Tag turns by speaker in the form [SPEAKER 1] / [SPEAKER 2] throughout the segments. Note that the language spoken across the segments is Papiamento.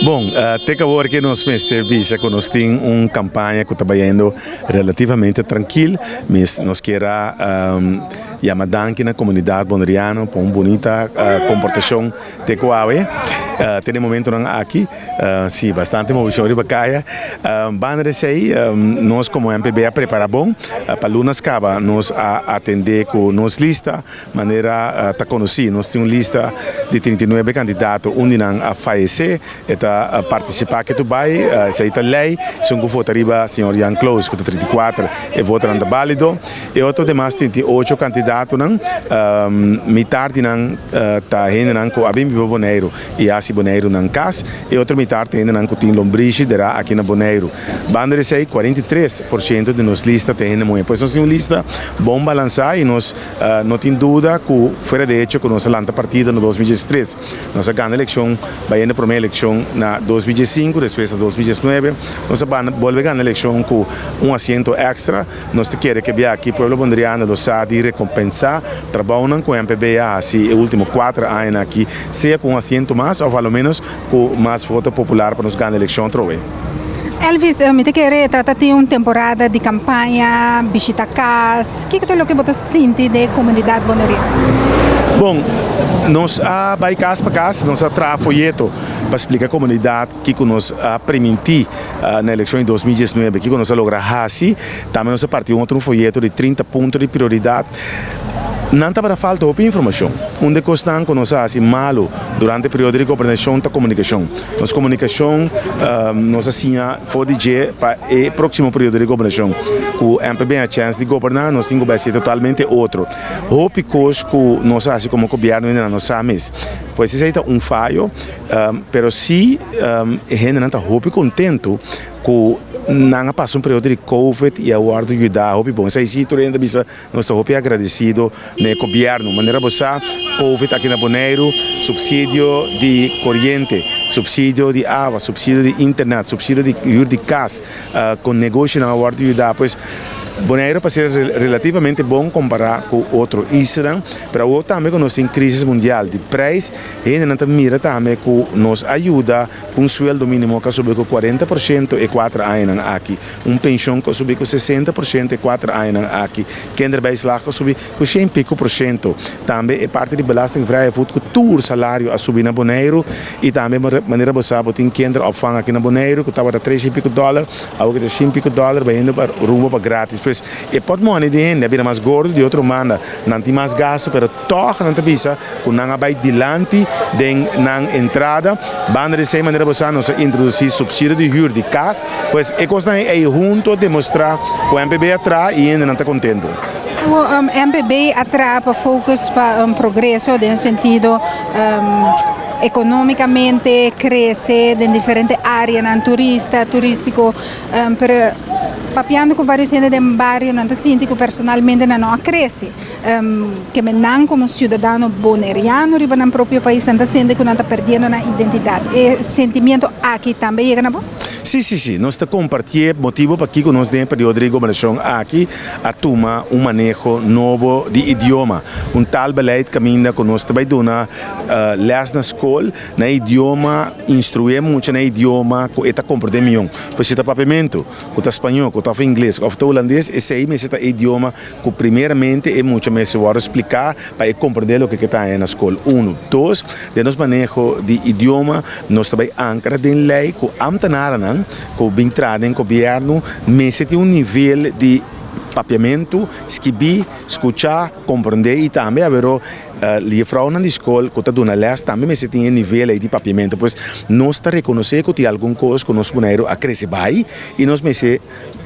[SPEAKER 1] Bon, te ku awor ku nos mester bisa ku nos tin un kampaña ku ta bayendo relativamente trankil. Nos ke yama danki na komunidat boneriano pa un bunita komportashon te ku awe. Te den momentonan aki si bastante movishon riba kaya. Banda di esei nos komo MPB a prepara bon pa lunes kaba nos a atende ku nos lista. Manera ta konosí, nos tin un lista di 39 kandidato, un di nan a fayesé, e ta partisipá ke tu bai, esei ta lei, esun ku vota riba señor Jan Kloos ku ta 34, e votonan ta bálido. E otro demas 38 kandidatonan, mitar di nan ta hendenan ku a bin biba Boneiru i a hasi Boneiru nan kas, e otro mitar ta hendenan ku tin lombrishi derá aki na Boneiru. Banda di esei, 43% di nos lista ta hende muhé. Pues nos tin un lista bon balansá i nos. No tin duda ku fuera de hecho ku nos a lanta partido na 2013. Nos a gana elekshon bayendo prome elekshon na 2015, despues na 2019. Nos a bolbe gana elekshon ku un asiento extra. Nos ta kere ke bia aki pueblo bonderiano lo sa di rekompensa trabounan ku MPB a hasi e ultimo kuater añanan aki, sea ku un asiento mas of alomenos ku mas voto popular pa nos gana elekshon atrobe.
[SPEAKER 2] Elvis, mi ta kere ta ta tin un temporada di kampaña, bishita kas. Kiko ta loke bo ta sinti den e komunidat boneriano?
[SPEAKER 1] Bon, nos a bai kas pa kas, nos a traha foyeto pa splika komunidat kiko nos a primintí na elekshon di 2019, kiko nos a logra hasi. Tambe nos a parti un otro foyeto di 30 punto di prioridat. Nan tabata falta hopi informashon. Un di e kosnan ku nos a hasi malu durante e periodo di gobernashon ta komunikashon. Nos komunikashon nos a siña for di dje pa e próksimo periodo di gobernashon. Ku MPB a chèns di goberná nos tin ku bai hasi totalmente otro. Hopi kos ku nos a hasi komo gobièrnu hende nan no sa mes. Pues esei ta un fayo, pero si e hendenan ta hopi kontentu ku nan a pasa un periodo di covid i a wòrdu yuda hopi bon. Esei si tur hende ta bisa. Nos ta hopi agradecido na e gobierno. Manera bo sa, Covid aki na Boneiru, subsidio di coriente, subsidio di awa, subsidio di internet, subsidio di huur di cas, con negoshinan a wordo yuda. Pues Boneiru pa ser relativamente bon compara cu otro islanan, pero awor tambe cu nos tin crisis mundial di prijs, hendenan ta mira tambe cu nos a yuda cu un sueldo minimo cu a subi cu 40% e cuater añanan aki. Un penshon ku a subi ku 60% e kuater añanan aki. Kinderbijslag ku a subi ku shen piku por shento. Tambe e parti di belastingvrije voet ku tur salario a subi na Boneiru. I tambe manera bo sa bo tin kinderopvang aki na Boneiru ku tabata tres shen piku dòler, awor ku ta shen piku dòler bayendo pa rumbo pa gratis. Pues e pòtmòni di hende a bira mas gordo, di otro banda nan tin mas gastu pero tòg nan ta bisa ku nan a bai dilanti den nan entrada. Banda di esei manera bo sa nos a introdusí supsidio di hür di kas. Pues e kosnan ei huntu a demostrá ku MPB a traha i hendenan ta kontentu.
[SPEAKER 2] MPB a traha pa focus pa progreso den sentido economicamente crece den diferente areanan turista, turistico, pero papiando cu varios hende den bario nan ta sinti cu personalmente nan no a crece. Ke men nan komo siudadano boneriano riba nan propio pais nan ta sinti ku nan ta perdiendo nan identidat. E sentimiento aki tambe yega na bo?
[SPEAKER 1] Sí, sí, sí. Nos ta kompartié motibu pakiko nos den e periodo di gobernashon aki a tuma un maneho nobo di idioma, un taalbeleid kaminda ku nos ta bai duna lès na skol na e idioma, instrué mucha na e idioma ku e ta komprendé mion. Pues si ta papiamentu, ku ta spañó, ku ta òf ingles òf ta hulandes, esei mester ta e idioma ku primeramente e mucha mester wòrdu spliká pa e komprendé loke ke ta haña na skol. Unu. Dos, den nos maneho di idioma nos ta bai ankra den lei ku ámtenarnan ku bin traha den gobièrnu mester tin un nivel di papiamentu, skibí, skuchá, komprendé i tambe aweró jefrounan di skol ku ta duna lès tambe mester tin e nivel ei di papiamentu. Pues nos ta rekonosé ku tin algun kos ku nos Boneiru a krese bai i nos mester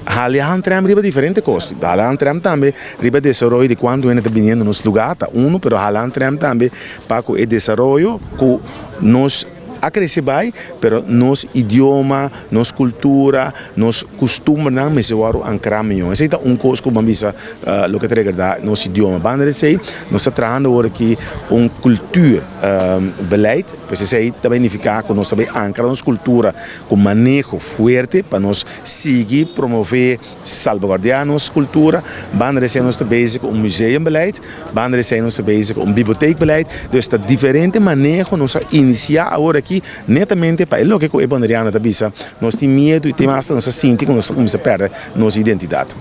[SPEAKER 1] Hala handrem riba diferente kos. Hala handrem tambe riba desaroyo di kuantu hende ta biniendo nos lugá ta unu, pero hala handrem tambe pa ku e desaroyo ku nos a krese bai, pero nos idioma, nos kultura, nos kustumbernan mester wòrdu ankrá mihó. Esei ta un kos ku bo a bisa loke ta regardá nos idioma. Banda di esei nos ta trahando awor aki un kultuur beleid, pues esei ta bai nifiká ku nos ta bai ankra nos kultura ku maneho fuerte pa nos Sigui promové salbaguardiá nos kultura. Banda di esei nos ta bezig ku un museumbeleid, banda di esei nos ta bezig ku un biblioteekbeleid. Dus ta diferente maneho nos a inisiá awor aki. Esaki netamente pa loke e boneriano ta bisa, nos tin miedu i tin mas nos ta sinti ku nos ta kuminsá pèrdè nos identidat.